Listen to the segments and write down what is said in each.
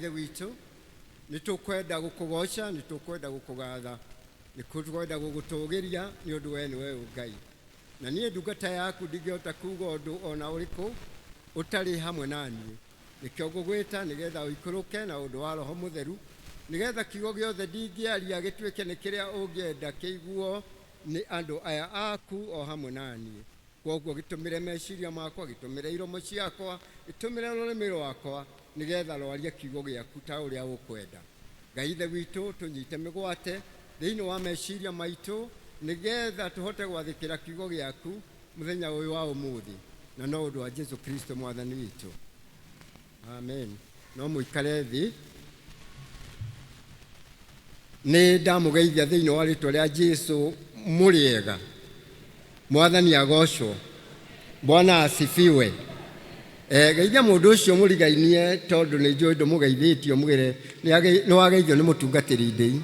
Ithe witũ, nĩ tũkwenda gũkũgoca, nĩ tũkwenda gũkũgatha, nĩ tũkwenda gũgũtũgĩria nĩ ũndũ we nĩwe Ngai. Na niĩ ndungata yaku ndingĩhota kuga ũndũ o na ũrĩkũ ũtarĩ hamwe na niĩ. Nĩkĩo ngũgwĩta nĩgetha ũikũrũke na ũndũ wa Roho Mũtheru, nĩgetha kiugo gĩothe ndingĩaria gĩtuĩke nĩ kĩrĩa ũngĩenda kĩiguo nĩ andũ aya aku o hamwe na niĩ. Kwoguo gĩtũmĩre meciria makwa, gĩtũmĩre iromo ciakwa, gĩtũmĩre rũrĩmĩ rwakwa, nĩgetha rwarie kiugo gĩaku ta ũrĩa ũkwenda. Ngai Ithe witũ, tũnyite mĩgwate thĩinĩ wa meciria maitũ, nĩgetha tũhote gwathĩkĩra kiugo gĩaku mũthenya ũyũ wa ũmũthĩ, na no ũndũ wa Jesu Kristo Mwathani witũ. Amen. No mũikare thĩ. Nĩ ndamũgeithia thĩinĩ wa rĩtwa rĩa Jesu mũrĩega. Mwathani agocwo. Bwana asifiwe. Eh, geithia mũndũ ũcio mũrigainie tondũ nĩ njũĩ ndũmũgeithĩtie ũmwĩre nĩ wageithio nĩ mũtungatĩri ndĩi.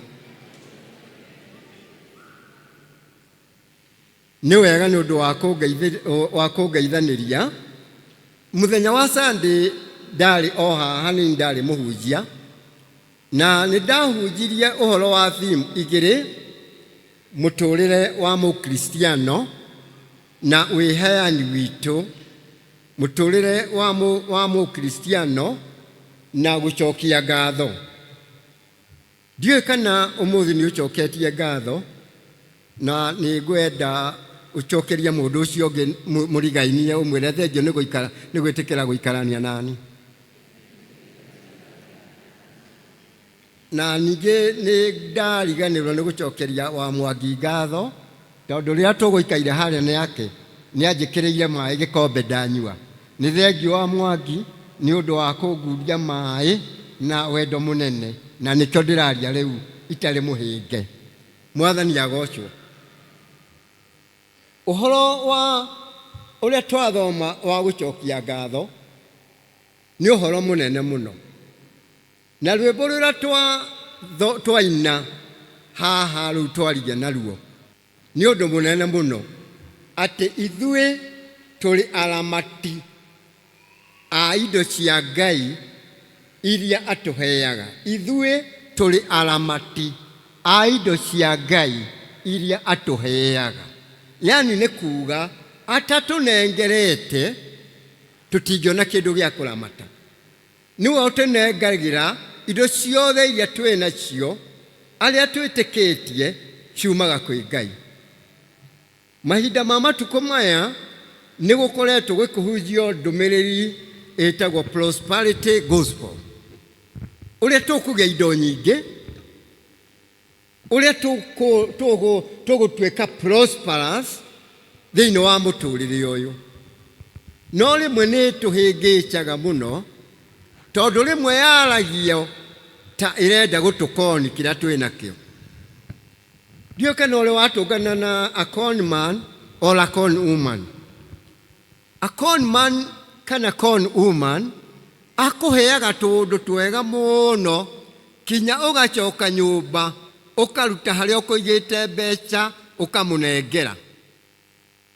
Nĩ wega nĩ ũndũ wa kũngeithanĩria. Mũthenya wa Sunday ndarĩ o haha nĩ ndarĩ mũhunjia na nĩ ndahunjirie ũhoro wa theme igĩrĩ, mũtũrĩre wa mũkristiano na wĩheani witũ, mũtũrĩre wa mũkristiano na gũcokia ngatho. Ndiũĩ kana ũmũthĩ nĩ ũcoketie ngatho, na nĩ ngwenda ũcokerie mũndũ ũcio ũngĩ mũrigainie ũmwĩre thengio nĩ gũikara nĩ gwĩtĩkĩra gũikarania nani. Na ningĩ nĩ ndariganĩrwo nĩ gũcokeria wa Mwangi ngatho, tondũ rĩrĩa tũgũikaire harĩa nake nĩ anjĩkĩrĩire maĩ gĩkombe ndanyua. Nĩ thengio wa Mwangi nĩ ũndũ wa kũngundia maĩ na wendo mũnene, na nĩkĩo ndĩraria rĩu itarĩ mũhĩnge. Mwathani agocwo. Ũhoro wa ũrĩa twathoma wa gũcokia ngatho nĩ ũhoro mũnene mũno. Na rwĩmbo rũrĩa twaina haha rĩu twarigia naruo nĩ ũndũ mũnene mũno, atĩ ithuĩ tũrĩ aramati a indo cia Ngai iria atũheaga. Ithuĩ tũrĩ aramati a indo cia Ngai iria atũheaga. Yani nĩ kuga atatũnengerete tũtingĩona kĩndũ gĩa kũramata. Nĩwe ũtũnengagĩra indo ciothe iria twĩ nacio, arĩa twĩtĩkĩtie ciumaga kwĩ Ngai. Mahinda ma matukũ maya nĩ gũkoretwo gũkĩhunjio ndũmĩrĩri ĩtagwo prosperity gospel, ũrĩa tũkũgĩa indo nyingĩ, ũrĩa tũgũtuĩka prosperous thĩinĩ wa mũtũrĩre ũyũ. No rĩmwe nĩ tũhĩngĩcaga mũno tondũ rĩmwe yaragio ta ĩrenda gũtũkoni kĩrĩa twĩ nakĩo. Ndiũĩ kana ũrĩ watũngana na a con man or a con woman. A con man kana con woman akũheaga tũũndũ twega mũno kinya ũgacoka nyũmba ũkaruta harĩa ũkũigĩte mbeca ũkamũnengera.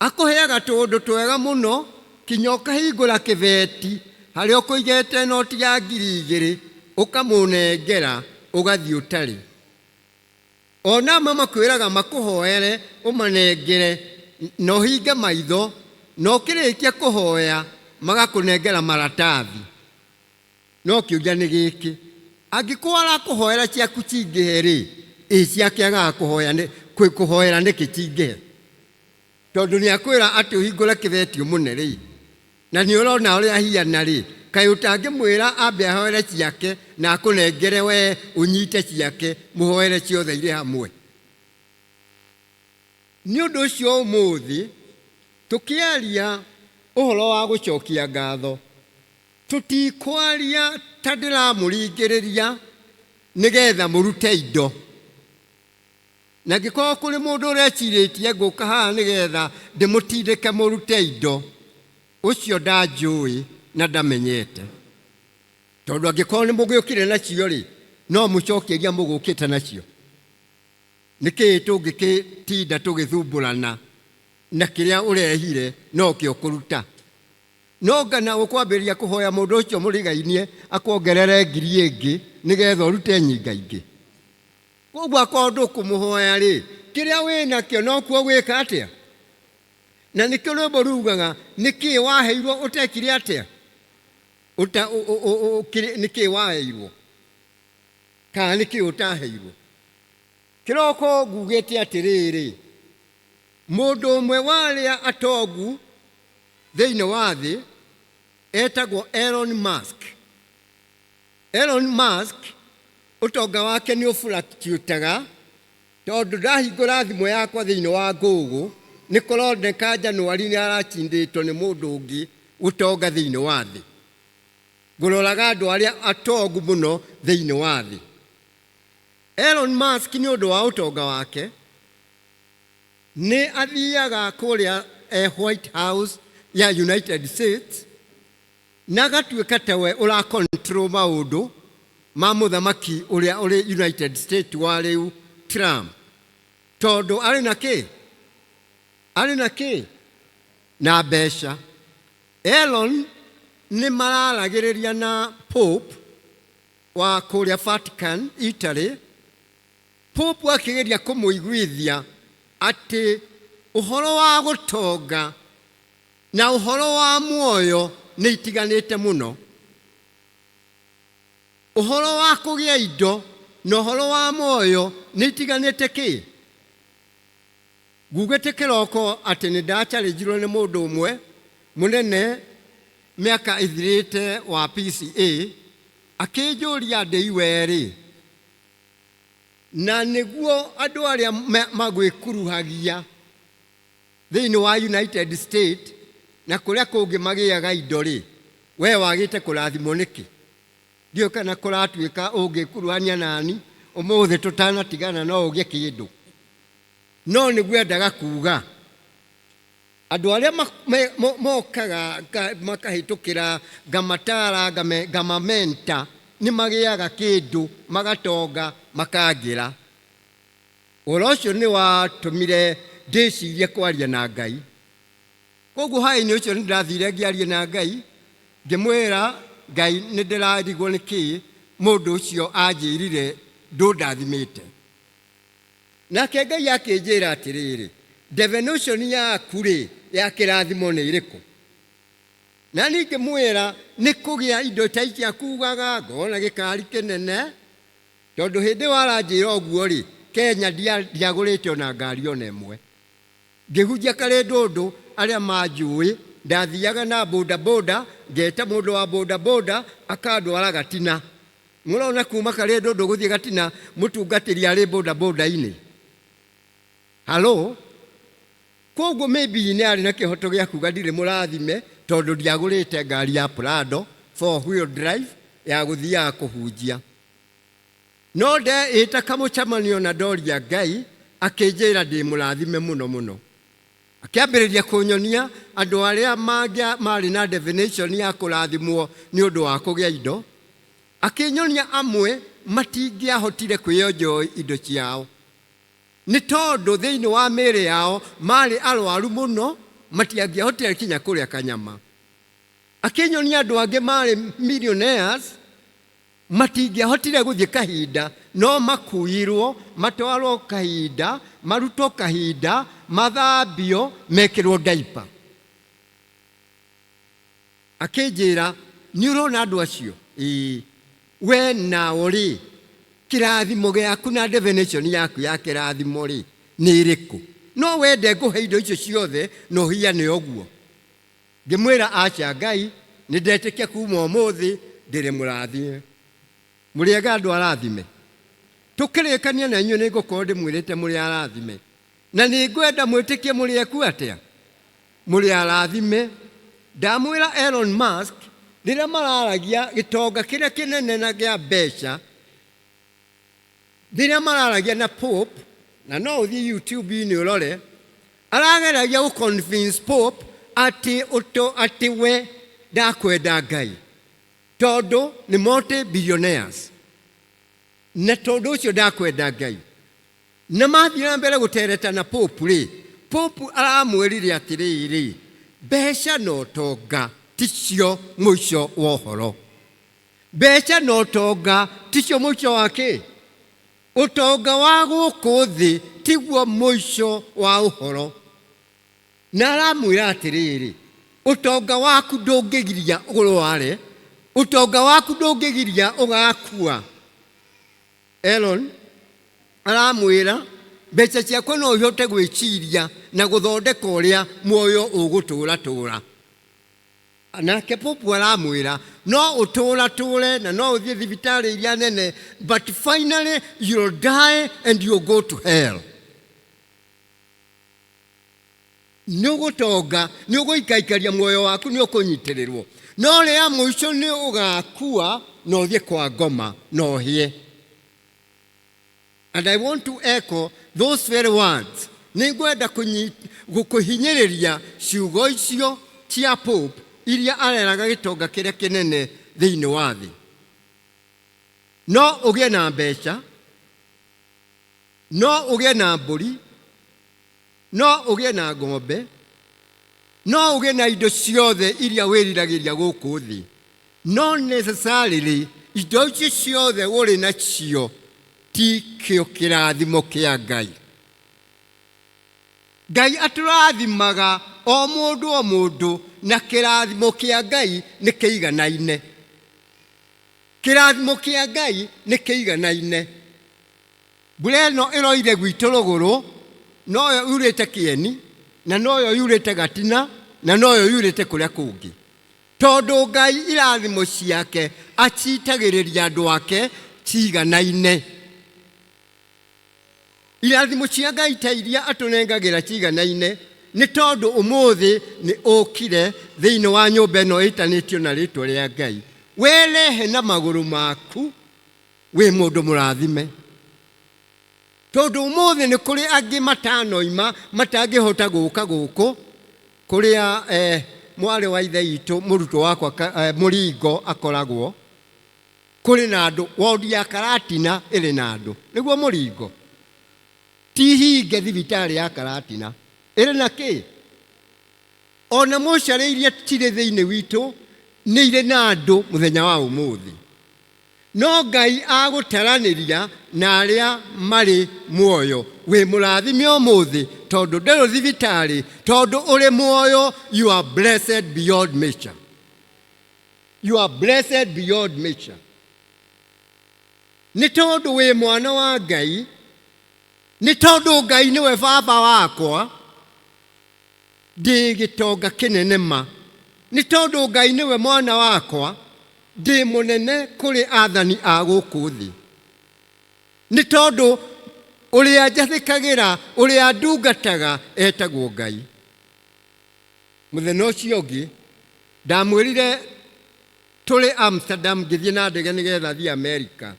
Akũheaga tũũndũ twega mũno kinya ũkahingũra kĩbeti harĩa ũkũigĩte noti ya 2000 ũkamũnengera ũgathiĩ ũtarĩ. O na amwe makwĩraga makũhoere ũmanengere na ũhinge maitho, na ũkĩrĩkia kũhoya magakũnengera maratathi. No kĩũria nĩ gĩkĩ, angĩkorwo arakũhoera ciaku cingĩhe-rĩ, ĩ ciake agaga kũhoya kũhoera nĩkĩ cingĩhe? Tondũ nĩ akwĩra atĩ ũhingũre kĩbeti ũmũne rĩ, na nĩ ũrona ũrĩa ahiana rĩ, kaĩ ũtangĩmwĩra ambe ahoere ciake na akũnengere wee ũnyite ciake mũhoere ciothe irĩ hamwe? Nĩ ũndũ ũcio ũmũthĩ tũkĩaria ũhoro wa gũcokia ngatho, tũtikwaria ta ndĩramũringĩrĩria nĩgetha mũrute indo. Na angĩkorwo kũrĩ mũndũ ũrecirĩtie ngũka haha nĩgetha ndĩmũtindĩke mũrute indo, ũcio ndanjũĩ na ndamenyete. Tondũ angĩkorwo nĩ mũgĩũkire nacio-rĩ, no mũcokie iria mũgũkĩte nacio. Nĩ kĩĩ tũngĩgĩtinda tũgĩthumbũrana na kĩrĩa ũrehire nokĩo ũkũruta? No ngana ũkwambĩrĩria kũhoya mũndũ ũcio mũrigainie akuongerere ngiri ĩngĩ nĩgetha ũrute nyinga ingĩ. Koguo akorwo ndũkũmũhoya rĩ, kĩrĩa wĩnakĩo nokuo gwĩka atĩa? Na nĩkĩo rwĩmbo rugaga nĩkĩĩ waheirwo ũtekire atĩa? Ũta, nĩkĩĩ waheirwo kana nĩkĩĩ ũtaheirwo? Kĩroko ngugĩte atĩrĩrĩ, mũndũ ũmwe wa arĩa atongu thĩinĩ wa thĩ etagwo Elon Musk. Elon Musk ũtonga wake nĩ ũfluctuataga tondũ ndahingũra thimũ yakwa thĩinĩ wa Google nĩ kũroneka January nĩ arachindĩtwo nĩ mũndũ ũngĩ ũtonga thĩinĩ wa thĩ. Ngũroraga andũ arĩa atongu mũno thĩinĩ wa thĩ. Elon Musk nĩ ũndũ wa ũtonga wake nĩ athiaga kũrĩa White House ya United States na agatuĩka tawe ũra control maũndũ ma mũthamaki ũrĩa ũrĩ United States wa rĩu Trump, tondũ arĩ na kĩ? Arĩ na kĩ? Na mbeca. Elon nĩ mararagĩrĩria na Pope wa kũrĩa Vatican, Italy. Pope akĩgeria kũmũiguithia atĩ ũhoro wa gũtonga na ũhoro wa muoyo nĩ itiganĩte mũno. Ũhoro wa kũgĩa indo na ũhoro wa muoyo nĩ itiganĩte kĩ? Ngugĩte kĩroko atĩ nĩ ndacharĩnjirwo nĩ mũndũ ũmwe mũnene mĩaka ĩthirĩte wa PCA, akĩnjũria ndĩ iwerĩ, na nĩguo andũ arĩa magwĩkuruhagia thĩinĩ wa United States na kũrĩa kũngĩ magĩaga indo rĩ, we wagĩte kũrathimwo nĩkĩ? Ndiũĩ kana kũratuĩka ũngĩkuruhania nani ũmũthĩ tũtanatigana no ũgĩe kĩndũ. No nĩguo endaga kuga andũ arĩa mokaga makahĩtũkĩra ngamatara ngamamenta nĩ magĩaga kĩndũ magatonga makangĩra. Ũhoro ũcio nĩ watũmire ndĩcirie kwaria na Ngai. Koguo hwaĩ-inĩ ũcio nĩ ndathire ngĩaria na Ngai, ngĩmwĩra Ngai nĩ ndĩrarigwo nĩ kĩĩ mũndũ ũcio anjĩrire ndũndathimĩte. Nake Ngai akĩnjĩra atĩrĩrĩ, definition yaku rĩ ya kĩrathimo nĩ ĩrĩkũ? Na niĩ ngĩmwĩra nĩ kũgĩa indo ta ici akugaga, ngona gĩkari kĩnene, tondũ hĩndĩ ĩyo aranjĩra ũguo rĩ, Kenya ndiagũrĩte ona ngari ona ĩmwe. Ngĩhunjia Karĩndũndũ arĩa manjũĩ, ndathiaga na boda boda, ngeta mũndũ wa boda boda akandwara Gatina. Mũrona kuma Karĩndũndũ gũthiĩ Gatina mũtungatĩri arĩ boda boda-inĩ. Halo? Koguo maybe nĩ arĩ na kĩhoto gĩa kuga ndirĩ mũrathime tondũ ndiagũrĩte ngari ya Prado four wheel drive ya gũthiaga kũhunjia. No ndeĩta kamũcemanio na ndoria Ngai akĩnjĩra ndĩ mũrathime mũno mũno. Akĩambĩrĩria kũnyonia andũ arĩa marĩ na definition ya kũrathimwo nĩ ũndũ wa kũgĩa indo. Akĩnyonia amwe matingĩahotire kwĩenjoy indo ciao nĩ tondũ thĩinĩ wa mĩĩrĩ yao marĩ arwaru mũno matiangĩahotire kinya kũrĩa kanyama. Akĩnyonia andũ angĩ marĩ millionaires matingĩahotire gũthiĩ kahinda no makuirwo matwarwo kahinda marutwo kahinda mathambio mekĩrwo diaper. Akĩnjĩra nĩ ũrona andũ acio? Ĩĩ. We nao rĩ, kĩrathimo gĩaku na definition yaku ya kĩrathimo rĩ nĩ ĩrĩkũ? No wende ngũhe indo icio ciothe na ũhiane ũguo? Ngĩmwĩra aca Ngai, nĩ ndetĩkia kuma ũmũthĩ ndĩrĩ mũrathime. Mũrĩega andũ arathime. Tũkĩrĩkania na inyuĩ nĩ ngũkorwo ndĩmwĩrĩte mũrĩ arathime. Na nĩ ngwenda mwĩtĩkie mũrĩ eku atĩa? Mũrĩ arathime. Ndamwĩra Elon Musk rĩrĩa mararagia gĩtonga kĩrĩa kĩnene na kĩa mbeca, rĩrĩa mararagia na Pope, na no ũthiĩ YouTube-inĩ ũrore, arageragia gũ convince Pope atĩ ũto atĩ we ndakwenda Ngai tondũ nĩ multi billionaires na tondũ ũcio ndakwenda Ngai. Na mathiĩ na mbere gũtereta na Pope rĩ, Pope aramwĩrire atĩrĩrĩ, mbeca na ũtonga ti ticio mũico wa ũhoro. Mbeca na ũtonga ticio mũico wa kĩ? Ũtonga wa gũkũ thĩ tiguo mũico wa ũhoro. Na aramwĩra atĩrĩrĩ, ũtonga waku ndũngĩgiria ũrware, ũtonga waku ndũngĩgiria ũgakua. Elon aramwĩra mbeca ciakwa no ihote gwĩciria na gũthondeka ũrĩa muoyo ũgũtũra tũra. Nake Pope aramwĩra no ũtũra tũre na no ũthiĩ thibitarĩ iria nene, but finally you'll die and you'll go to hell. Nĩ ũgũtonga, nĩ ũgũikaikaria muoyo waku, nĩ ũkũnyitĩrĩrwo, no rĩa mũico nĩ ũgakua na ũthiĩ kwa ngoma na ũhĩe. And I want to echo those very words. Nĩ ngwenda kũhinyĩrĩria ciugo icio cia Pope iria areraga gĩtonga kĩrĩa kĩnene thĩinĩ wa thĩ. No ũgĩe na mbeca, no ũgĩe na mbũri, no ũgĩe na ng'ombe, no ũgĩe na indo ciothe iria wĩriragĩria gũkũ thĩ, no necessarily indo icio ciothe ũrĩ nacio ti kĩo kĩrathimo kĩa Ngai. Ngai atũrathimaga o mũndũ o mũndũ na kĩrathimo kĩa Ngai nĩ kĩiganaine. Kĩrathimo kĩa Ngai nĩ kĩiganaine. Mbura ĩno ĩroire gwitũ rũgũrũ noyo yurĩte Kĩeni, na noyo yurĩte Gatina, na noyo yurĩte kũrĩa kũngĩ. Tondũ Ngai irathimo ciake acitagĩrĩria andũ ake ciganaine. Irathimo cia Ngai ta iria atũnengagĩra ciganaine nĩ tondũ ũmũthĩ nĩ ũkire thĩinĩ wa nyũmba ĩno ĩtanĩtio na rĩtwa rĩa Ngai. Werehe na magũrũ maku wĩ mũndũ mũrathime. Tondũ ũmũthĩ nĩ kũrĩ angĩ matanoima matangĩhota gũka gũkũ kũrĩa mwarĩ wa ithe witũ mũrutwo wakwa Mũringo akoragwo. Kũrĩ na andũ, wondi ya Karatina ĩrĩ na andũ. Nĩguo Mũringo? Ti hinge thibitarĩ ya Karatina. Ĩrĩ na kĩ? Ona mocarĩ iria cirĩ thĩinĩ witũ nĩ irĩ na andũ mũthenya wa ũmũthĩ. No Ngai agũtaranĩria na arĩa marĩ muoyo. Wĩ mũrathime ũmũthĩ tondũ ndũrĩ thibitarĩ, tondũ ũrĩ muoyo. You are blessed beyond measure. You are blessed beyond measure. Nĩ tondũ wĩ mwana wa Ngai, nĩ tondũ Ngai nĩwe baba wakwa, ndĩ gĩtonga kĩnene ma. Nĩ tondũ Ngai nĩwe mwana wakwa, ndĩ mũnene kũrĩ athani a gũkũ thĩ. Nĩ tondũ ũrĩa njathĩkagĩra, ũrĩa ndungataga etagwo Ngai. Mũthenya ũcio ũngĩ ndamwĩrire tũrĩ Amsterdam ngĩthiĩ na ndege nĩgetha thiĩ Amerika.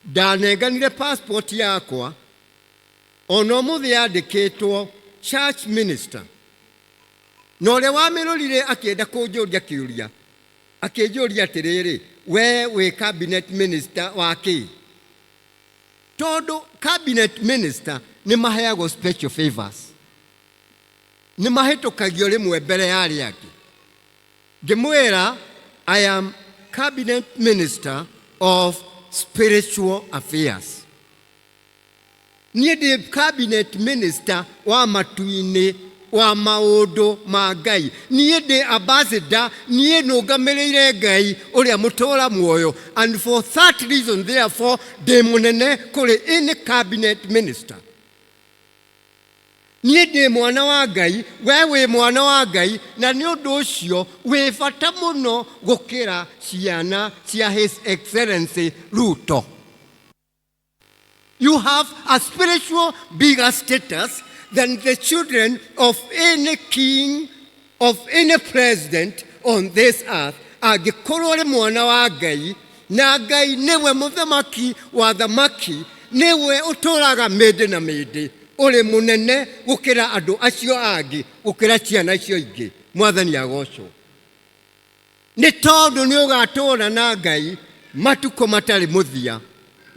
Ndanenganire passport yakwa ona ũmũthĩ yandĩkĩtwo church minister. Na ũrĩa wamĩrorire akĩenda kũnjũria kĩũria, akĩnjũria atĩrĩrĩ, we wĩ cabinet minister wa kĩ? Tondũ cabinet minister nĩ maheagwo special favors, nĩ mahĩtũkagio rĩmwe mbere ya arĩa angĩ. Ngĩmwĩra I am cabinet minister of spiritual affairs. Niĩ ndĩ cabinet minister wa matu-inĩ wa maũndũ ma Ngai. Niĩ ndĩ ambassador, niĩ nũngamĩrĩire Ngai ũrĩa mũtũra muoyo. And for that reason therefore ndĩ mũnene kũrĩ any cabinet minister. Niĩ ndĩ mwana wa Ngai, we wĩ mwana wa Ngai, na nĩ ũndũ ũcio wĩ bata mũno gũkĩra ciana cia His Excellency Ruto. You have a spiritual bigger status than the children of any king, of any president on this earth. Angĩkorwo ũrĩ mwana wa Ngai, na Ngai nĩwe mũthamaki wa thamaki, nĩwe ũtũraga mĩndĩ na mĩndĩ, ũrĩ mũnene gũkĩra andũ acio angĩ, gũkĩra ciana icio ingĩ. Mwathani agocwo. Nĩ tondũ nĩ ũgatũũra na Ngai matukũ matarĩ mũthia,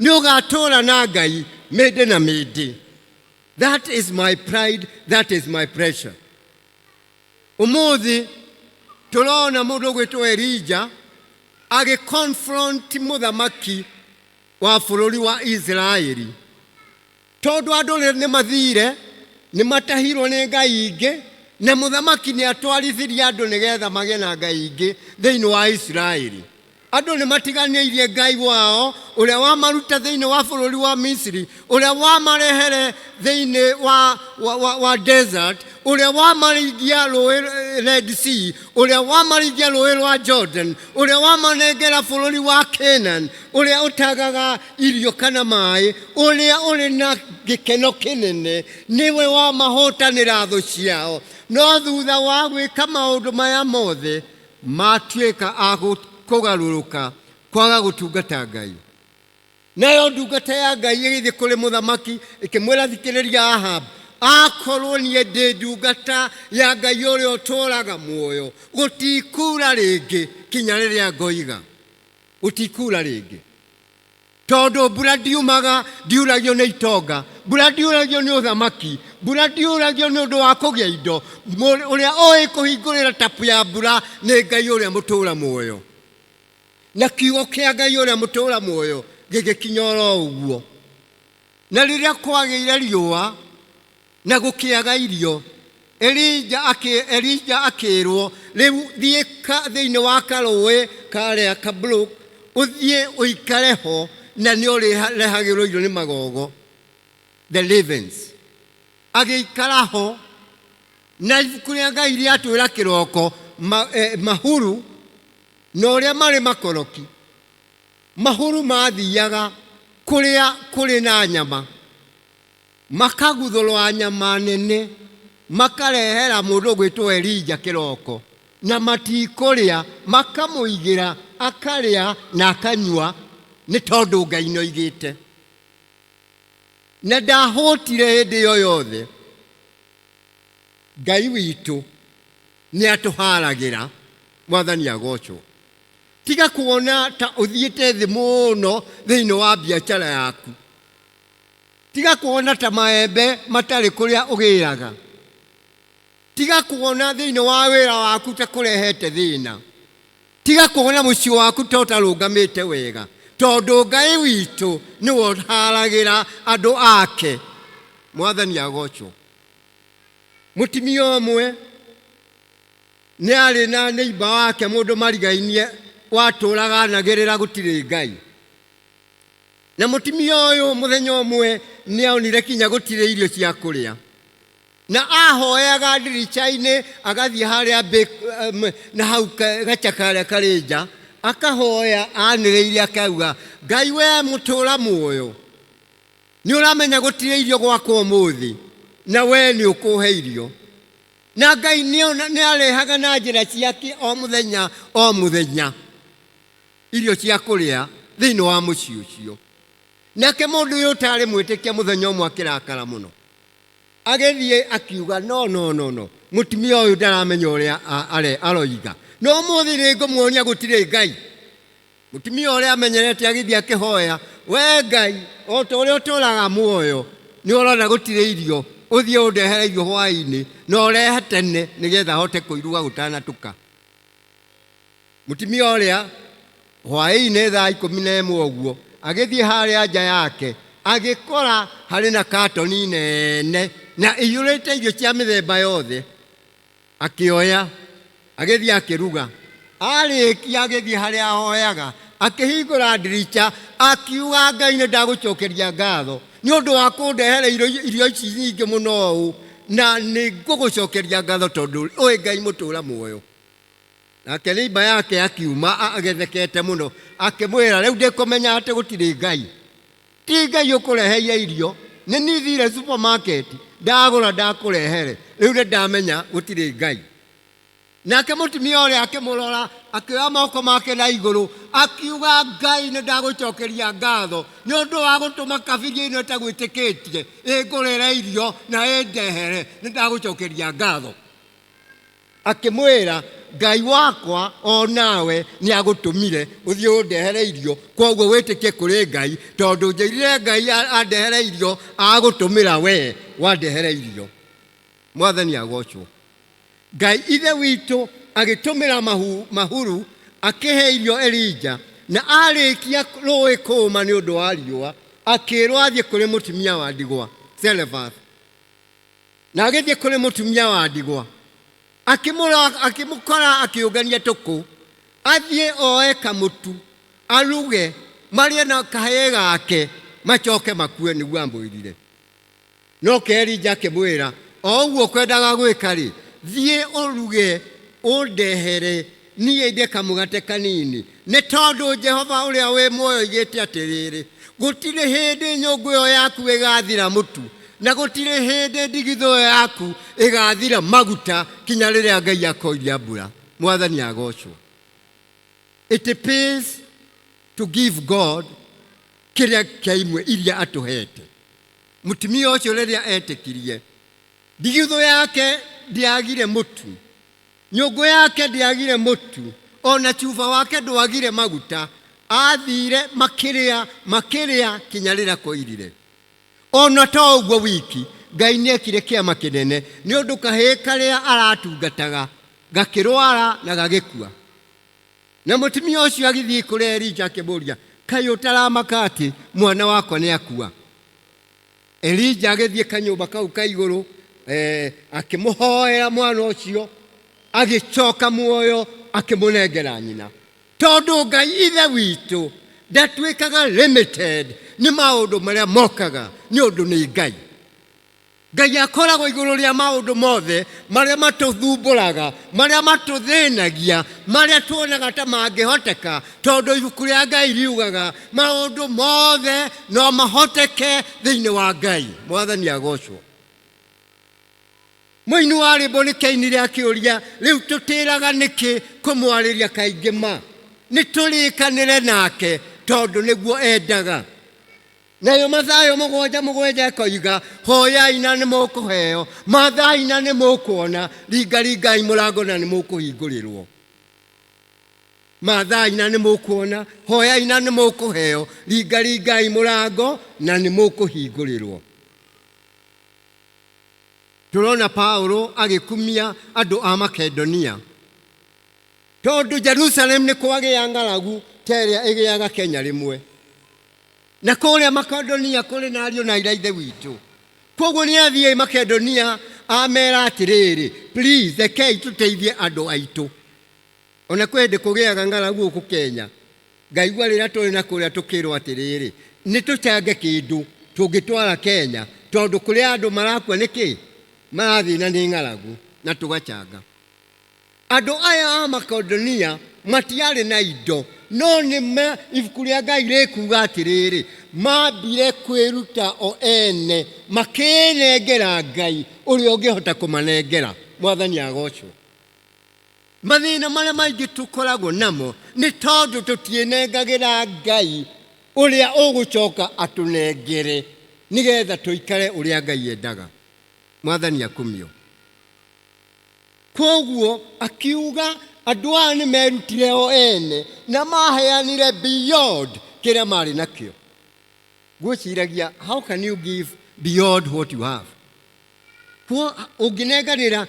nĩ ũgatũũra na Ngai mĩndĩ na mĩndĩ. That is my pride, that is my pressure. Ũmũthĩ Tũrona mũndũ ũgwĩtwo Elija agĩ confront mũthamaki wa bũrũri wa Isiraeli, tondũ andũ nĩ mathire, nĩ matahirwo nĩ ngai ingĩ, na mũthamaki nĩ atwarithirie andũ nĩgetha magĩe na ngai ingĩ thĩinĩ wa Isiraeli. Andũ nĩ matiganĩirie Ngai wao ũrĩa wamaruta thĩinĩ wa bũrũri wa Misiri, ũrĩa wamarehere thĩinĩ wa desert, ũrĩa wamaringia rũĩ Red Sea, ũrĩa wamaringia rũĩ rwa Jordan, ũrĩa wamanengera bũrũri wa Canaan, ũrĩa ũtagaga irio kana maĩ, ũrĩa ũrĩ na gĩkeno kĩnene, nĩwe wamahotanĩra thũ ciao. No thutha wa gwĩka maũndũ maya mothe, matuĩka a kũgarũrũka kwaga gũtungata Ngai. Nayo ndungata ya Ngai ĩgĩthiĩ kũrĩ mũthamaki ĩkĩmwĩra, thikĩrĩria Ahab, akorwo niĩ ndĩ ndungata ya Ngai ũrĩa ũtũũraga muoyo, gũtikura rĩngĩ kinya rĩrĩa ngoiga. Gũtikura rĩngĩ. Tondũ mbura ndiumaga, ndiuragio nĩ itonga, mbura ndiuragio nĩ ũthamaki, mbura ndiuragio nĩ ũndũ wa kũgĩa indo. Ũrĩa ũĩ kũhingũrĩra tapu ya mbura nĩ Ngai ũrĩa mũtũũra muoyo. Na kiugo kĩa Ngai ũrĩa mũtũũra muoyo gĩgĩkinya oro ũguo. Na rĩrĩa kwagĩire riũa na gũkĩaga irio, Elija Elija akĩrwo, rĩu thiĩ thĩinĩ wa karũĩ karĩa ka brook, ũthiĩ ũikare ho na nĩ ũrĩrehagĩrwo irio nĩ magogo, the ravens. Agĩikara ho, na ibuku rĩa Ngai rĩatwĩra kĩroko mahuru na ũrĩa marĩ makoroki, mahuru mathiaga kũrĩa kũrĩ na nyama, makaguthũrwa nyama nene, makarehera mũndũ ũgwĩtwo Elija kĩroko, na matikũrĩa, makamũigĩra akarĩa na akanyua, nĩ tondũ Ngai nĩoigĩte. Na ndahũtire hĩndĩ ĩyo yothe. Ngai witũ nĩ atũharagĩra. Mwathani agocwo. Tiga kuona ta ũthiĩte thĩ mũno thĩinĩ wa biacara yaku. Tiga kuona ta maembe matarĩ kũrĩa ũgĩraga. Tiga kuona thĩinĩ wa wĩra waku ta kũrehete thĩna. Tiga kuona mũciĩ waku ta ũtarũngamĩte wega, tondũ Ngai witũ nĩwe ũharagĩra andũ ake. Mwathani agocwo. Mũtumia ũmwe nĩ arĩ na neighbor wake mũndũ marigainie watũraga anagĩrĩra gũtirĩ Ngai. Na mũtumia ũyũ mũthenya ũmwe nĩ onire kinya gũtirĩ irio cia kũrĩa, na ahoyaga ndirica-inĩ, agathiĩ harĩa na hau gacha karĩa karĩ nja, akahoya anĩrĩire akauga, Ngai we mũtũra muoyo, nĩ ũramenya gũtirĩ irio gwakwa ũmũthĩ, na we nĩ ũkũhe irio. Na Ngai nĩ arehaga na njĩra ciake o mũthenya o mũthenya irio cia kũrĩa thĩinĩ wa mũciĩ ũcio. Nake mũndũ ũyũ ũtarĩ mwĩtĩkia mũthenya ũmwe akĩrakara mũno, agĩthiĩ akiuga, no, no, no, no, mũtumia ũyũ ndaramenya ũrĩa aroiga, no ũmũthĩ nĩ ngũmuonia gũtirĩ Ngai. Mũtumia ũrĩa amenyerete agĩthiĩ akĩhoya, we Ngai, o ta ũrĩa ũtũraga muoyo, nĩ ũrona gũtirĩ irio, ũthiĩ ũndehere irio hwaĩ-inĩ, na ũrehe tene nĩgetha hote kũiruga gũtanatuka. Mũtumia ũrĩa hwaĩ-inĩ thaa 11 ũguo agĩthiĩ harĩa nja yake, agĩkora harĩ na katoni nene na ĩiyũrĩte irio cia mĩthemba yothe. Akĩoya agĩthiĩ akĩruga. Arĩkia agĩthiĩ harĩa ahoyaga, akĩhingũra ndirica, akiuga, Ngai nĩ ndagũcokeria ngatho nĩ ũndũ wa kũndehera irio ici nyingĩ mũno ũũ, na nĩ ngũgũcokeria ngatho tondũ ũĩ Ngai mũtũra muoyo. Nake neighbor yake akiuma agethekete mũno, akĩmwĩra, rĩu ndĩkũmenya atĩ gũtirĩ Ngai. Ti Ngai ũkũreheire irio, nĩ niĩ thire supermarket ndagũra ndakũrehere, rĩu nĩ ndamenya gũtirĩ Ngai. Nake mũtumia ũrĩa akĩmũrora, akĩoya moko make na igũrũ, akiuga, Ngai nĩ ndagũcokeria ngatho nĩ ũndũ wa gũtũma kabiri ĩno ĩtagwĩtĩkĩtie ĩngũrĩre irio na ĩndehere, nĩ ndagũcokeria ngatho. Akĩmwĩra, Ngai wakwa o nawe nĩ agũtũmire ũthiĩ ũndehere irio, kwoguo wĩtĩkie kũrĩ Ngai, tondũ njĩrire Ngai andehere irio, agũtũmĩra we wandehere irio. Mwathani agocwo. Ngai Ithe witũ Agĩtũmĩra mahu, mahuru akĩhe irio Elija, na arĩkia rũĩ kũũma nĩ ũndũ wa riũa, akĩrwo athiĩ kũrĩ mũtumia wa ndigwa Zarephath. Na agĩthiĩ kũrĩ mũtumia wa ndigwa, akĩmũkora akĩũngania tũkũ, athiĩ oe kamũtu aruge marĩe na kahĩĩ gake, macoke makue, nĩguo amwĩrire. No ke Elija akĩmwĩra, o ũguo kwendaga gwĩka rĩ, thiĩ ũruge ũndehere niĩ ndĩe kamũgate kanini, nĩ tondũ Jehova ũrĩa wĩ muoyo oigĩte atĩrĩrĩ, gũtirĩ hĩndĩ nyũngũ ĩyo yaku ĩgathira mũtu, na gũtirĩ hĩndĩ ndigithũ ĩyo yaku ĩgathira maguta, kinya rĩrĩa Ngai akoiria mbura. Mwathani agocwo. It pays to give God kĩrĩa kĩa imwe iria atũhete. Mũtumia ũcio rĩrĩa etĩkirie, ndigithũ yake ndĩagire mũtu, nyũngũ yake ndĩagire mũtu, ona cuba wake ndwagire maguta. Athire makĩrĩa makĩrĩa kinya rĩrĩa koirire. Ona to ũguo wiki, Ngai nĩekire kĩama kĩnene, nĩ ũndũ kahĩĩ karĩa aratungataga gakĩrwara na gagĩkua. Na mũtumia ũcio agĩthiĩ kũrĩ Elija akĩmũũria, kaĩ ũtaramaka atĩ mwana wakwa nĩ akua? Elija agĩthiĩ kanyũmba kau ka igũrũ, akĩmũhoera mwana ũcio, agĩcoka muoyo, akĩmũnengera nyina. Tondũ Ngai Ithe witũ ndatuĩkaga limited nĩ maũndũ marĩa mokaga, nĩ ũndũ nĩ Ngai. Ngai akoragwo igũrũ rĩa maũndũ mothe marĩa matũthumbũraga, marĩa matũthĩnagia, marĩa tuonaga ta mangĩhoteka, tondũ ibuku rĩa Ngai riugaga maũndũ mothe no mahoteke thĩinĩ wa Ngai. Mwathani agocwo. Mũini wa rwĩmbo nĩ kĩainire akĩũria, rĩu tũtĩraga nĩkĩ kũmwarĩria kaingĩ ma? Nĩ tũrĩkanĩre nake tondũ nĩguo endaga. Nayo Mathayo 7:7 ĩkoiga, hoyai na nĩ mũkũheo, mathai na nĩ mũkuona, ringaringai mũrango na nĩ mũkũhingũrĩrwo. Mathai na nĩ mũkuona, hoyai na nĩ mũkũheo, ringaringai mũrango na nĩ mũkũhingũrĩrwo. Tũrona Paulo agĩkumia andũ a Makedonia, tondũ Jerusalem nĩ kwagĩa ng'aragu ta ĩrĩa ĩgĩaga Kenya rĩmwe, na kũrĩa Makedonia kũrĩ na ariũ na aira ithe witũ. Koguo nĩ athiĩ Makedonia amera atĩrĩrĩ, please rekei tũteithie andũ aitũ. Ona kwĩ hĩndĩ kũgĩaga ng'aragu gũkũ Kenya, ngaigua rĩrĩa tũrĩ na kũrĩa tũkĩrwo atĩrĩrĩ, nĩ tũchange kĩndũ tũngĩtwara Kenya, tondũ kũrĩa andũ marakua nĩkĩ marathĩna nĩ ng'aragu, na tũgachanga. Andũ aya a Makedonia matiarĩ na indo, no nĩ ibuku rĩa Ngai rĩkuga atĩrĩrĩ, mambire kwĩruta o ene, makĩnengera Ngai ũrĩa ũngĩhota kũmanengera. Mwathani agocwo. Mathĩna marĩa maingĩ tũkoragwo namo nĩ tondũ tũtiĩnengagĩra Ngai ũrĩa ũgũcoka atũnengere nĩgetha tũikare ũrĩa Ngai endaga. Mwathani akumio. Koguo akiuga andũ aya nĩ merutire o ene na maheanire beyond kĩrĩa marĩ nakĩo. Ngwĩciragia, how can you give beyond what you have? Kwa ũngĩnenganĩra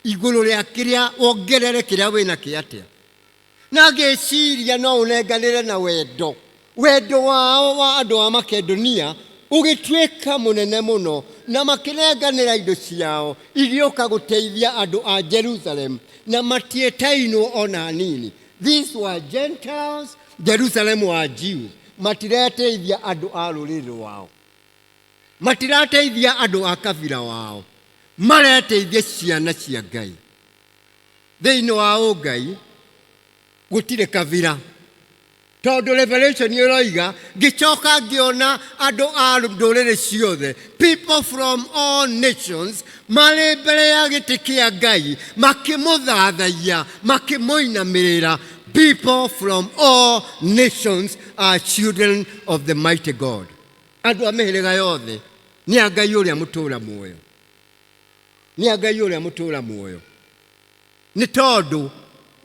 igũrũ rĩa kĩrĩa wongerere kĩrĩa wĩna kĩ atĩa? Na ngĩciria no ũnenganĩre na wendo. Wendo wao wa andũ a Makedonia ũgĩtuĩka mũnene mũno, na makĩnenganĩra indo ciao igĩũka gũteithia andũ a Jerusalem, na matietainwo ona hanini. These were Gentiles, Jerusalem were Jews. Matireteithia andũ a rũrĩrĩ rwao, matirateithia andũ a kabira wao, mareteithia ciana cia Ngai. Thĩinĩ wa ũngai gũtirĩ kabira, tondũ Revelation ĩroiga, ngĩcoka ngĩona andũ a ndũrĩrĩ ciothe, people from all nations, marĩ mbere ya gĩtĩ kĩa Ngai makĩmũthathaiya, makĩmũinamĩrĩra. People from all nations are children of the mighty God. Andũ a mĩhĩrĩga yothe nĩ a Ngai ũrĩa mũtũũra muoyo, nĩ a Ngai ũrĩa mũtũũra muoyo, nĩ tondũ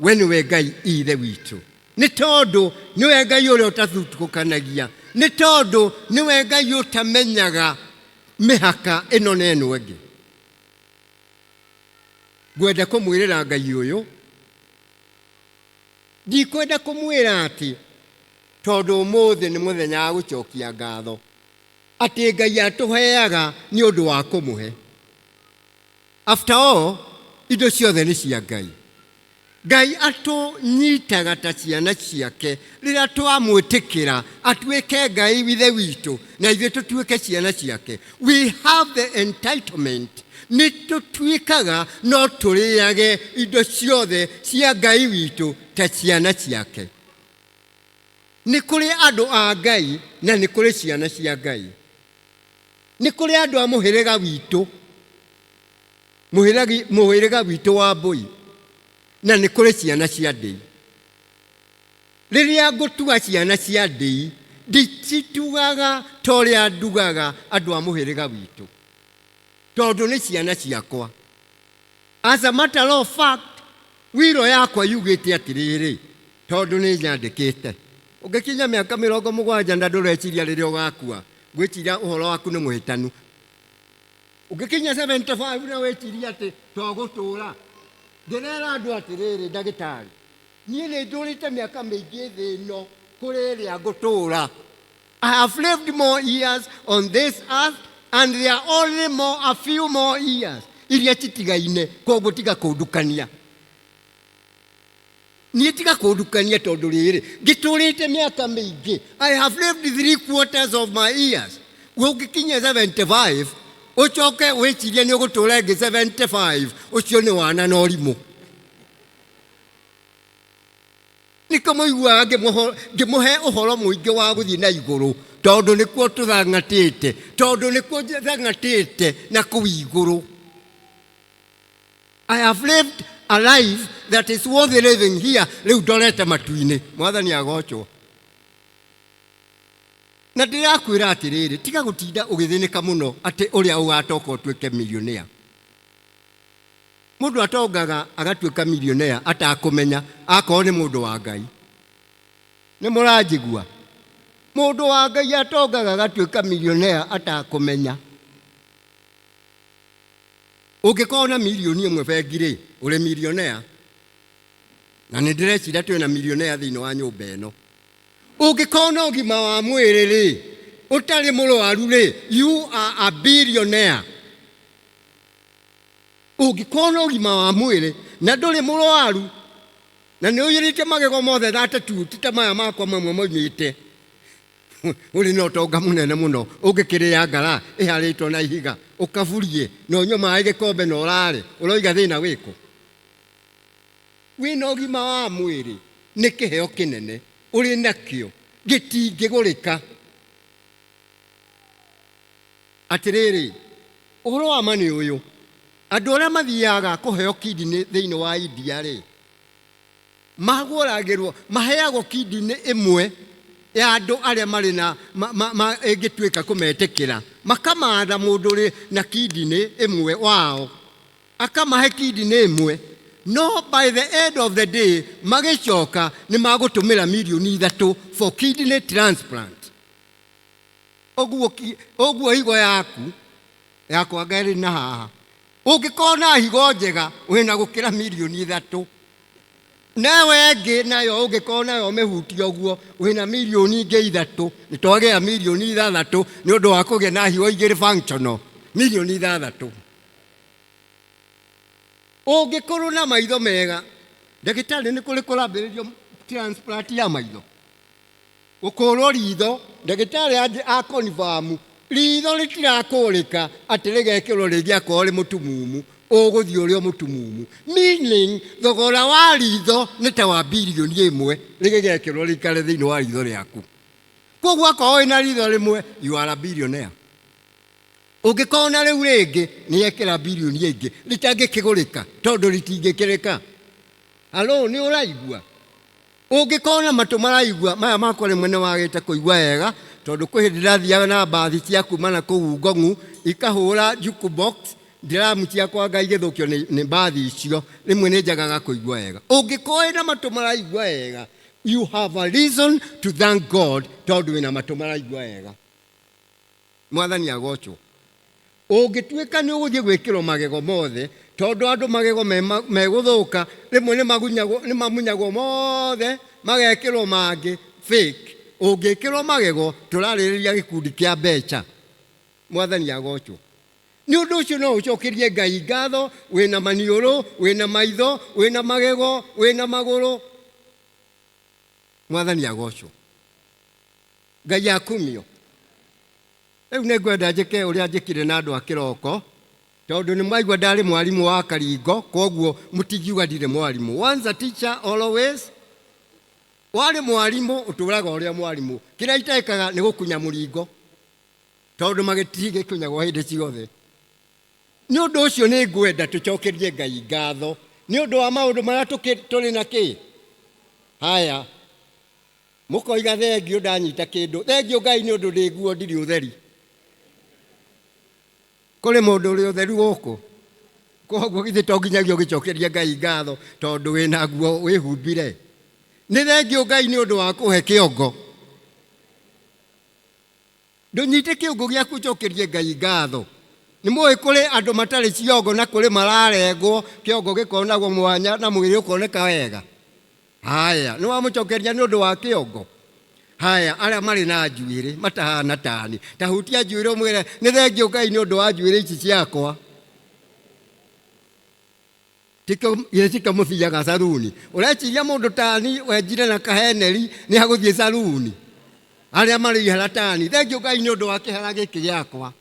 we nĩwe Ngai ithe witũ, nĩ tondũ nĩwe Ngai ũrĩa ũtathutũkanagia, nĩ tondũ nĩwe Ngai ũtamenyaga mĩhaka ĩno na ĩno ĩngĩ. Ngwenda kũmwĩrĩra Ngai ũyũ. Ndikwenda kũmwĩra atĩ tondũ ũmũthĩ nĩ mũthenya wa gũcokia ngatho, atĩ Ngai atũheaga nĩ ũndũ wa kũmũhe. After all, indo ciothe nĩ cia Ngai. Ngai atũnyitaga ta ciana ciake rĩrĩa twamwĩtĩkĩra atuĩke Ngai Ithe witũ na ithuĩ tũtuĩke ciana ciake. We have the entitlement, nĩ tũtuĩkaga no tũrĩage indo ciothe cia Ngai witũ ta ciana ciake. Nĩ kũrĩ andũ a Ngai na nĩ kũrĩ ciana cia Ngai. Nĩ kũrĩ andũ a mũhĩrĩga witũ, mũhĩrĩga witũ wa mbũi, na nĩ kũrĩ ciana cia ndĩi. Rĩrĩa ngũtua ciana cia ndĩi, ndicitugaga ta ũrĩa ndugaga andũ a mũhĩrĩga witũ, tondũ nĩ ciana ciakwa. As a matter of fact, wiro yakwa yugĩte atĩrĩrĩ, tondũ nĩ nyandĩkĩte, ũngĩkinya mĩaka 70 na ndũreciria rĩrĩa ũgakua, ngwĩciria ũhoro waku nĩ mũhĩtanu. Ũngĩkinya 75 na wĩcirie atĩ to gũtũũra, ndĩrera andũ atĩrĩrĩ, ndagĩtarĩ, niĩ nĩ ndũrĩte mĩaka mĩingĩ thĩ ĩno kũrĩ ĩrĩa ngũtũũra. I have lived more years on this earth and there are only more a few more years iria citigaine, koguo tiga kũndukania niĩ, tiga kũndukania tondũ rĩrĩ ngĩtũrĩte mĩaka mĩingĩ. I have lived three quarters of my years. Ũngĩkinya 75 ũcoke wĩcirie nĩ ũgũtũra ĩngĩ 75, ũcio nĩ wana na ũrimũ. Nĩkĩo mũiguaga ngĩmũhe ũhoro mũingĩ wa gũthiĩ na igũrũ, tondũ nĩkuo tũthang'atĩte, tondũ nĩkuo thang'atĩte na kũu igũrũ. I have lived a life that is worth living here. Rĩu ndorete matu-inĩ. Mwathani agocwo. Na ndĩrakwĩra atĩrĩrĩ, tiga gũtinda ũgĩthĩnĩka mũno atĩ ũrĩa ũgatoka ũtuĩke millionaire. Mũndũ atongaga agatuĩka millionaire atakũmenya, akorwo nĩ mũndũ wa Ngai. Nĩ mũranjigua? Mũndũ wa Ngai atongaga agatuĩka millionaire atakũmenya. Ũngĩkorwo na mirioni 1 bengi rĩ, ũrĩ millionaire. Na nĩ ndĩreciria twĩna millionaire thĩinĩ wa nyũmba ĩno. Ũngĩkorwo na ũgima wa mwĩrĩ rĩ, ũtarĩ mũrwaru rĩ, you are a billionaire. Ũngĩkorwo na ũgima wa mwĩrĩ na ndũrĩ mũrwaru na nĩ ũiyũrĩte magego mothe 32, ti ta maya makwa mamwe maumĩte, ũrĩ na ũtonga mũnene mũno. Ũngĩkĩrĩa ngara ĩharĩtwo na ihiga, ũkaburie na ũnyue maĩ gĩkombe na ũrare, ũroiga thĩna wĩkũ? Wĩna ũgima wa mwĩrĩ nĩ kĩheo kĩnene ũrĩ nakĩo, gĩtingĩgũrĩka. Atĩrĩrĩ, ũhoro wa ma nĩ ũyũ, andũ arĩa mathiaga kũheo kidney thĩinĩ wa India rĩ, magũragĩrwo, maheagwo kidney ĩmwe ya andũ arĩa marĩ na ĩngĩtuĩka kũmetĩkĩra, makamatha mũndũ ũrĩ na kidney ĩmwe wao, akamahe kidney ĩmwe, no by the end of the day magĩcoka nĩ magũtũmĩra mirioni 3 for kidney transplant. Ũguo higo yaku yakwa ĩrĩ na haha, ũngĩkorwo na higo njega wĩna gũkĩra mirioni 3, nawe ĩngĩ nayo ũngĩkorwo nayo ũmĩhutie ũguo wĩna mirioni ingĩ 3. Nĩ twagĩa mirioni 6 nĩ ũndũ wa kũgĩa na higo igĩrĩ functional, mirioni 6. Ũngĩkorwo na maitho mega, ndagĩtarĩ, nĩ kũrĩ kũrambĩrĩrio transplant ya maitho, gũkũrwo ritho, ndagĩtarĩ a confirm ritho rĩtirakũrĩka atĩ rĩgekĩrwo rĩngĩ, akorwo rĩ mũtumumu ũgũthiĩ ũrĩ o mũtumumu, meaning thogora wa ritho nĩ ta wa birioni 1 rĩgĩgekĩrwo rĩikare thĩinĩ wa ritho rĩaku. Koguo akorwo wĩna ritho rĩmwe, you are a billionaire. Ũngĩkorwo na rĩu rĩngĩ, nĩ ekĩra birioni ĩngĩ rĩtangĩkĩgũrĩka tondũ rĩtingĩkĩrĩka. Halo, nĩ ũraigua? Ũngĩkorwo na matũ maraigua, maya makwa rĩmwe nĩ wagĩte kũigua wega, tondũ kwĩ hĩndĩ ndathiaga na mbathi cia kuma na kũu Ngong'u ikahũra jukebox, ndiramu ciakwa nga igĩthũkio nĩ mbathi icio, rĩmwe nĩ njagaga kũigua wega. Ũngĩkorwo wĩna matũ maraigua wega, you have a reason to thank God, tondũ wĩna matũ maraigua wega. Mwathani agocwo. Ũngĩtuĩka nĩ ũgũthiĩ gwĩkĩrwo magego mothe, tondũ andũ magego megũthũka, rĩmwe nĩ mamunyagwo mothe magekĩrwo mangĩ fake. Ũngĩkĩrwo magego, tũrarĩrĩria gĩkundi kĩa mbeca. Mwathani agocwo. Nĩ ũndũ ũcio no ũcokerie Ngai ngatho, wĩna maniũrũ, wĩna maitho, wĩna magego, wĩna magũrũ. Mwathani agocwo. Ngai akumio. Rĩu nĩ ngwenda njĩke ũrĩa njĩkire na andũ a kĩroko, tondũ nĩ mwaigua ndarĩ mwarimũ wa karingo, kwoguo mũtingiuga ndirĩ mwarimũ. Once a teacher, always. Warĩ mwarimũ, ũtũraga ũrĩa mwarimũ. Kĩrĩa itekaga nĩ gũkunya mũringo, tondũ magĩtigĩkunyagwo hĩndĩ ciothe. Nĩ ũndũ ũcio nĩ ngwenda tũcokerie Ngai ngatho nĩ ũndũ wa maũndũ marĩa tũrĩ na kĩ. Haya, Mũkoiga thengiũ ndanyita kĩndũ. Thengiũ Ngai nĩ ũndũ ndĩ nguo ndirĩ ũtheri. Kũrĩ mũndũ ũrĩ ũtheru gũkũ? Koguo githĩ to nginyagia ũgĩcokeria Ngai ngatho tondũ wĩna nguo wĩhumbire. Nĩ thengiũ Ngai nĩ ũndũ wa kũhe kĩongo. Ndũnyite kĩongo gĩaku ũcokerie Ngai ngatho. Nĩ mũĩ kũrĩ andũ matarĩ ciongo na kũrĩ mararengwo kĩongo gĩkonagwo mwanya na mwĩrĩ ũkoneka wega. Haya, nĩ wamũcokeria nĩ ũndũ wa kĩongo. Haya, arĩa marĩ na njuĩrĩ matahana tani, ta hutia njuĩrĩ ũmwĩre nĩ thengiũ Ngai nĩ ũndũ wa njuĩrĩ ici ciakwa. Githĩ tikĩo mũthiaga saruni? Ũreciria mũndũ tani wenjire na kaheneri nĩ agũthiĩ saruni? Arĩa marĩ ihara tani, thengiũ Ngai nĩ ũndũ wa kĩhara gĩkĩ gĩakwa.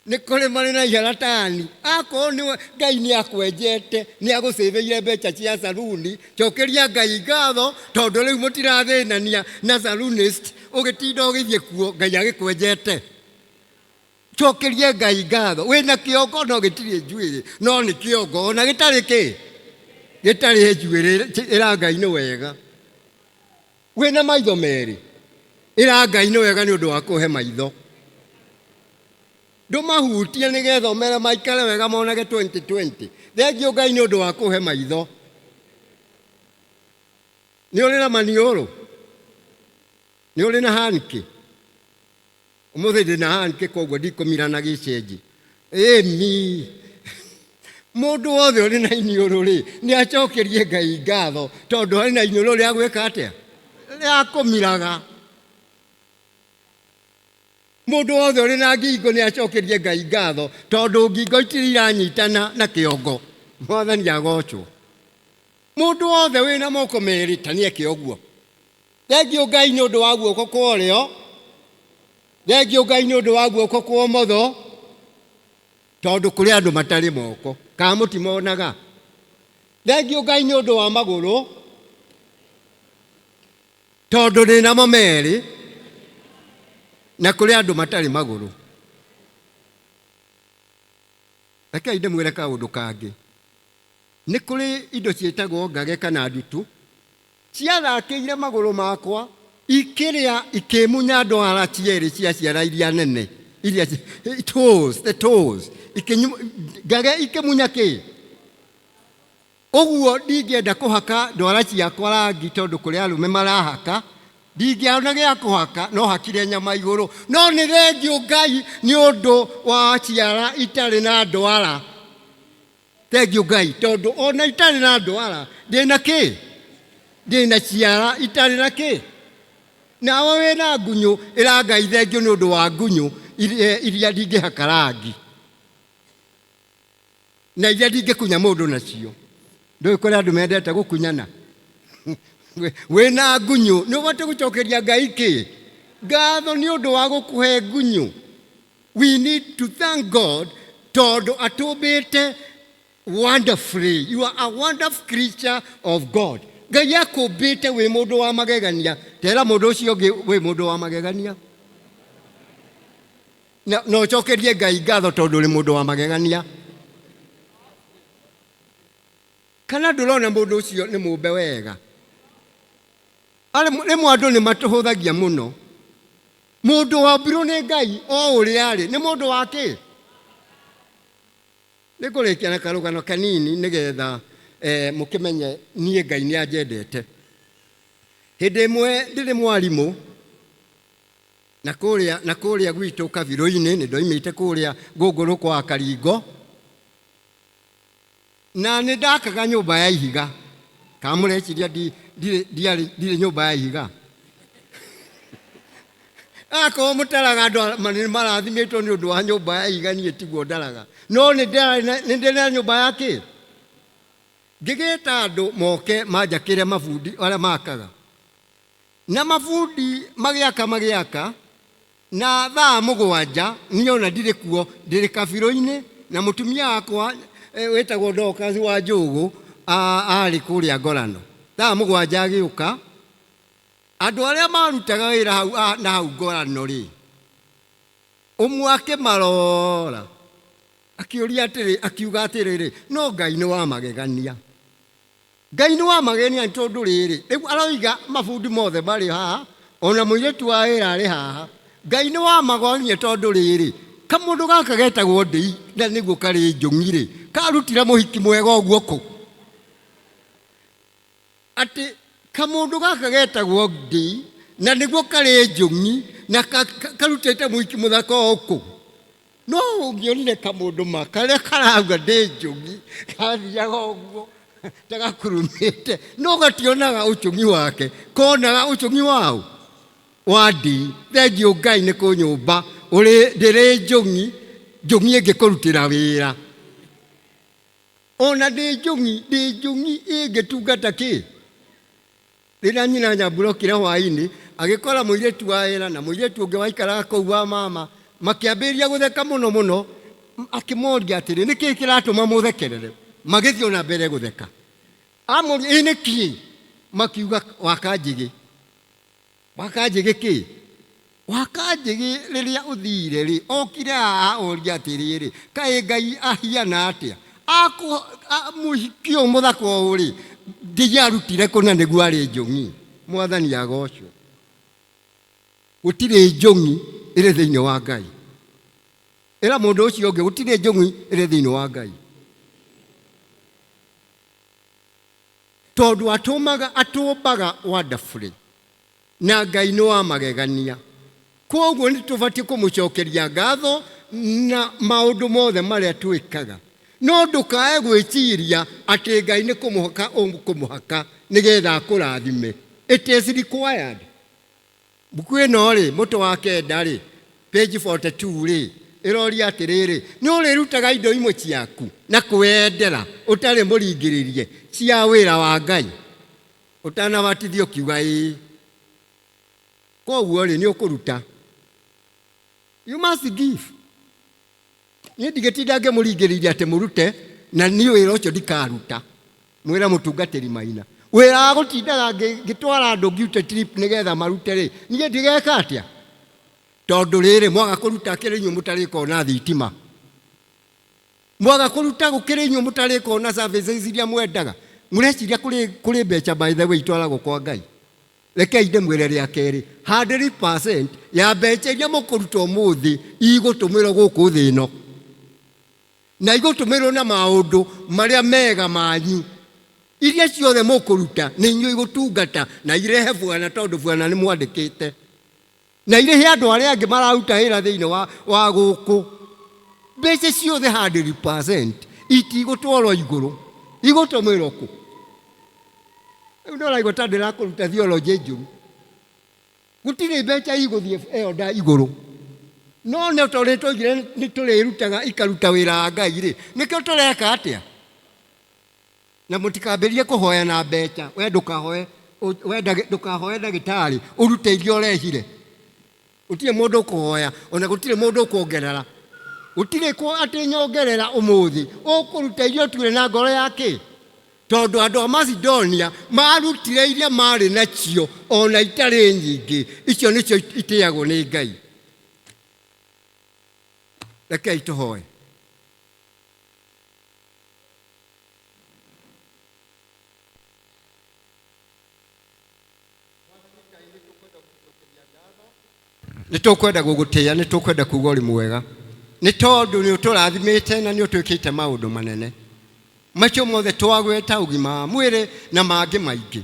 Nĩ kũrĩ marĩ na ihara tani. Akorwo nĩ Ngai nĩ akwenjete, nĩ agũcĩvĩire mbeca cia saruni, cokeria Ngai ngatho tondũ rĩu mũtirathĩnania na salonist ũgĩtinda ũgĩthiĩ kuo, Ngai agĩkwenjete. Cokeria Ngai ngatho. Wĩna kĩongo no gĩtirĩ njuĩrĩ, no nĩ kĩongo ona gĩtarĩ kĩ? Gĩtarĩ njuĩrĩ, ĩra Ngai nĩ wega. Wĩna maitho merĩ, ĩra Ngai nĩ wega nĩ ũndũ wa kũhe maitho. Ndũmahutie nĩgetha ũmere maikare wega monage 2020. Thengiũ Ngai nĩ ũndũ wa kũhe maitho. Nĩ ũrĩ na maniũrũ? Nĩ ũrĩ na hanky? Ũmũthĩ ndĩ na hanky koguo ndikũmira na gĩcenji. Ĩni. Mũndũ wothe ũrĩ na iniũrũ rĩ, nĩ acokerie Ngai ngatho tondũ arĩ na iniũrũ rĩa gwĩka atĩa? Rĩa kũmiraga. Mũndũ wothe ũrĩ na ngingo nĩ acokerie Ngai ngatho tondũ ngingo itirĩ iranyitana na kĩongo. Mwathani agocwo. Mũndũ wothe wĩna moko merĩ ta nĩeke ũguo. Thengiũ Ngai nĩ ũndũ wa guoko kwa ũrĩo, thengiũ Ngai nĩ ũndũ wa guoko kwa ũmotho, tondũ kũrĩ andũ matarĩ moko, kana mũtimonaga? Thengiũ Ngai nĩ ũndũ wa magũrũ, tondũ ndĩ namo merĩ, na kũrĩ andũ matarĩ magũrũ. Rekei ndĩmwĩre kaũndũ kangĩ. Nĩ kũrĩ indo ciĩtagwo ngage kana ndutu, ciathakĩire magũrũ makwa, ikĩrĩa ikĩmunya ndwara cierĩ cia ciara iria nene, iria toes, the toes, ngage ikĩmunya kĩ? Ũguo ndingĩenda kũhaka ndwara ciakwa rangi tondũ kũrĩ arũme marahaka, ndingĩona gĩa kũhaka no hakire nyama igũrũ, no nĩ thengiũ Ngai nĩ ũndũ wa ciara itarĩ na ndwara. Thengiũ Ngai tondũ ona itarĩ na ndwara ndĩna kĩ? Ndĩna ciara itarĩ na kĩ? Nawe wĩna ngunyũ ĩra Ngai thengiũ nĩ ũndũ wa ngunyũ iria ndingĩhaka rangi na iria ndingĩkunya mũndũ nacio. Ndũĩ kũrĩ andũ mendete gũkunyana? Wĩna ngunyũ nĩ ũbatiĩ gũcokeria Ngai kĩ? Ngatho nĩ ũndũ wa gũkũhe ngunyũ. We need to thank God tondũ atũmbĩte wonderfully. You are a wonderful creature of God. Ngai akũmbĩte wĩ mũndũ wa magegania. Tera mũndũ ũcio ũngĩ wĩ mũndũ wa magegania. Na ũcokerie Ngai ngatho tondũ ũrĩ mũndũ wa magegania. Kana ndũrona mũndũ ũcio nĩ mũmbe wega? Rĩmwe andũ nĩ matũhũthagia mũno. Mũndũ wombirwo nĩ Ngai o ũrĩa arĩ nĩ mũndũ wa kĩ? Nĩ ngũrĩkia na karũgano kanini nĩgetha mũkĩmenye niĩ Ngai nĩ anjendete. Hĩndĩ ĩmwe ndĩrĩ mwarimũ, Na kũrĩa na kũrĩa gwitũ kabirũ-inĩ nĩ ndoimĩte kũrĩa ngũngũrũ kwa Karingo na nĩ ndakaga nyũmba ya ihiga. Kana mũreciria ndirĩ ndiarĩ ndirĩ nyũmba ya ihiga? Akorwo mũtaraga andũ nĩ marathimĩtwo nĩ ũndũ wa nyũmba ya ihiga, niĩ tiguo ndaraga. No nĩ ndĩrĩ na nyũmba ya kĩ? Ngĩgĩta andũ moke manjakĩre mabundi arĩa makaga. Na mabundi magĩaka magĩaka, na thaa 7 niĩ ona ndirĩ kuo, ndĩrĩ kabirũ-inĩ, na mũtumia wakwa wĩtagwo Dorcas wa Njũgũ arĩ kũrĩa Ngorano. Thaa 7 agĩũka, andũ arĩa marutaga wĩra hau na hau Ngorano-rĩ, ũmwe akĩmarora, akĩũria atĩrĩ, akiuga atĩrĩrĩ, no Ngai nĩ wa magegania. Ngai nĩ wa magegania nĩ tondũ rĩrĩ, rĩu aroiga mabundi mothe marĩ haha, ona mũirĩtu wa wĩra arĩ haha. Ngai nĩ wa magegania tondũ rĩrĩ, kamũndũ gaka getagwo ndĩi na nĩguo karĩ njũng'i-rĩ, karutire mũhiki mwega ũguo kũ? Atĩ kamũndũ gaka getagwo ndĩi na nĩguo karĩ njũng'i na karutĩte mũhiki mũthaka ũũ kũ? No ũngĩonire kamũndũ ma karĩa karauga ndĩ njũng'i, kathiaga ũguo ta gakurumĩte, no gationaga ũcũng'i wake, konaga ũcũng'i waũ wa ndĩi. Thengiũ Ngai nĩ kũnyũmba ũrĩ ndĩrĩ njũng'i, njũng'i ĩngĩkũrutĩra wĩra. Ona ndĩ njũng'i, ndĩ njũng'i ĩngĩtungata kĩ? Rĩrĩa nyina Nyambura okire hwaĩ-inĩ, agĩkora mũirĩtu wa wĩra na mũirĩtu ũngĩ waikaraga kũu wa mama, makĩambĩrĩria gũtheka mũno mũno. Akĩmoria atĩrĩ, nĩ kĩĩ kĩratũma mũthekerere? Magĩthiĩ o na mbere gũtheka. Amoria, ĩ nĩ kĩĩ? Makiuga, Wakanjĩgĩ. Wakanjĩgĩ kĩ? Wakanjĩgĩ rĩrĩa ũthire rĩ, okire haha oria atĩrĩrĩ, kaĩ Ngai ahiana atĩa? Mũhiki ũyũ mũthaka ũũ rĩ, ndĩarutire kũ na nĩguo arĩ njũng'i? Mwathani agocwo. Gũtirĩ njũng'i ĩrĩ thĩinĩ wa Ngai. Ĩra mũndũ ũcio ũngĩ, gũtirĩ njũng'i ĩrĩ thĩinĩ wa Ngai. Tondũ atũmaga atũmbaga wonderfully na Ngai nĩ wa magegania. Kwoguo nĩ tũbatiĩ kũmũcokeria ngatho na maũndũ mothe marĩa twĩkaga. No ndũkae gwĩciria atĩ Ngai nĩ kũmũhaka ũkũmũhaka nĩgetha akũrathime. It is required. Mbuku ĩno-rĩ, mũtwe wa kenda-rĩ, page 42-rĩ, ĩroria atĩrĩrĩ, nĩ ũrĩrutaga indo imwe ciaku na kwĩyendera ũtarĩ mũringĩrĩrie cia wĩra wa Ngai? Ũtanabatithio ũkiuga ĩĩ. Koguo-rĩ, nĩ ũkũruta. You must give. Niĩ ndigĩtinda ngĩmũringĩrĩria atĩ mũrute, na niĩ wĩra ũcio ndikaruta. Mwĩre mũtungatĩri Maina. Wĩra wa gũtindaga ngĩtwara andũ ngĩrute trip nĩgetha marute-rĩ, niĩ ndigeka atĩa? Tondũ rĩrĩ, mwaga kũruta kĩrĩ inyuĩ mũtarĩkorwo na thitima. Mwaga kũruta gũkĩrĩ inyuĩ mũtarĩkorwo na services iria mwendaga. Mũreciria kũrĩ mbeca by the way itwaragwo kwa Ngai? Rekei ndĩmwĩre rĩa kerĩ, 100% ya mbeca iria mũkũruta ũmũthĩ igũtũmĩrwo gũkũ thĩ ĩno. Na igũtũmĩrwo na maũndũ marĩa mega manyu. Iria ciothe mũkũruta nĩ inyuĩ igũtungata na irehe bwana tondũ bwana nĩ mwandĩkĩte. Na irĩhe andũ arĩa angĩ mararuta wĩra thĩinĩ wa gũkũ. Mbeca ciothe 100% itigũtwarwo igũrũ, igũtũmĩrwo kũ? Rĩu nĩ ũraigua ta ndĩrakũruta theology njũru. Gũtirĩ mbeca igũthiĩ ĩyo nda igũrũ. No nĩ tondũ twaugire nĩ tũrĩrutaga ikaruta wĩra wa Ngai rĩ, nĩkĩo tũreka atĩa? Na mũtikambĩrĩrie kũhoya na mbeca. We ndũkahoye, we ndũkahoye ndagĩtarĩ ũrute iria ũrehire. Gũtirĩ mũndũ ũkũhoya, ona gũtirĩ mũndũ ũkuongerera. Gũtirĩ atĩ nyongerera ũmũthĩ, ũkũruta iria ũtuire na ngoro ya kĩ? Tondũ andũ a Macedonia marutire iria marĩ nacio ona itarĩ nyingĩ, icio nĩcio itĩagwo nĩ Ngai. Rekei tũhoe. Nĩ tũkwenda gũgũtĩĩa, nĩ tũkwenda kuuga ũrĩ mwega, nĩ tondũ nĩ ũtũrathimĩte na nĩ ũtwĩkĩte maũndũ manene. Macio mothe twagweta, ũgima wa mwĩrĩ na mangĩ maingĩ.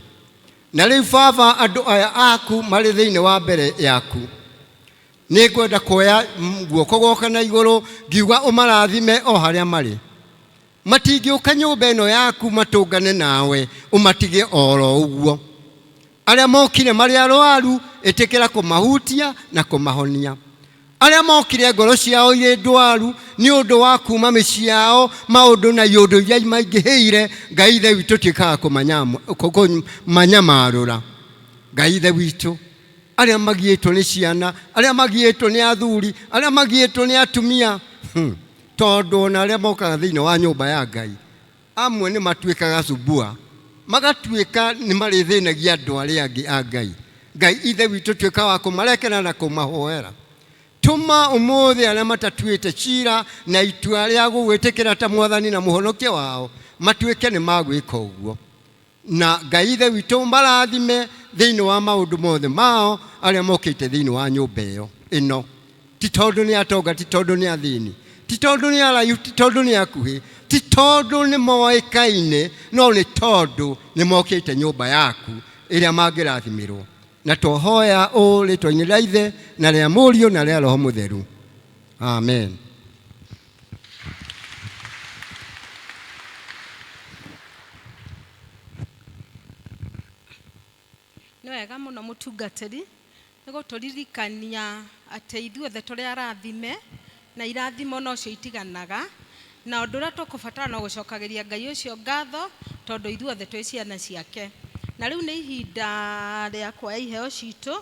Na rĩu Baba, andũ aya aku marĩ thĩinĩ wa mbere yaku. Nĩ ngwenda kuoya guoko gwoka na igũrũ ngiuga ũmarathime o harĩa marĩ. Matingĩũka nyũmba ĩno yaku matũngane nawe ũmatige oro ũguo. Arĩa mokire marĩ arwaru, ĩtĩkĩra kũmahutia na kũmahonia. Arĩa mokire ngoro ciao irĩ ndwaru nĩ ũndũ wa kuma mĩciĩ yao maũndũ na iũndũ iria maingĩhĩire, Ngai Ithe witũ tuĩkaga kũmanyamarũra. Ngai Ithe witũ, arĩa magiĩtwo nĩ ciana, arĩa magiĩtwo nĩ athuri, arĩa magiĩtwo nĩ atumia, tondũ ona arĩa mokaga thĩinĩ wa nyũmba ya Ngai amwe nĩ matuĩkaga cubua, magatuĩka nĩ marĩthĩnagia andũ arĩa angĩ a Ngai. Ngai Ithe witũ tuĩka wa kũmarekera na kũmahoera. Tũma ũmũthĩ arĩa matatuĩte cira na itua rĩa gũgwĩtĩkĩra ta mwathani na mũhonokia wao matuĩke nĩ magwĩka ũguo. Na Ngai Ithe witũ marathime thĩinĩ wa maũndũ mothe mao arĩa mokĩte thĩinĩ wa nyũmba ĩyo ĩno. Ti tondũ nĩ atonga, ti tondũ nĩ athĩni, ti tondũ nĩ araihu, ti tondũ nĩ akuhĩ, ti tondũ nĩ moĩkaine, no nĩ tondũ nĩ mokĩte nyũmba yaku ĩrĩa mangĩrathimĩrwo. Na twahoya ũũ rĩtwa-inĩ rĩa Ithe na rĩa Mũriũ na rĩa Roho Mũtheru. Amen. Nĩ wega mũno mũtungatĩri nĩ gũtũririkania atĩ ithuothe tũrĩ arathime na irathimo nocio itiganaga, na ũndũ ũrĩa tũkũbatara no gũcokagĩria Ngai ũcio ngatho tondũ ithuothe twĩ ciana ciake. Na rĩu nĩ ihinda rĩa kuoya iheo citũ.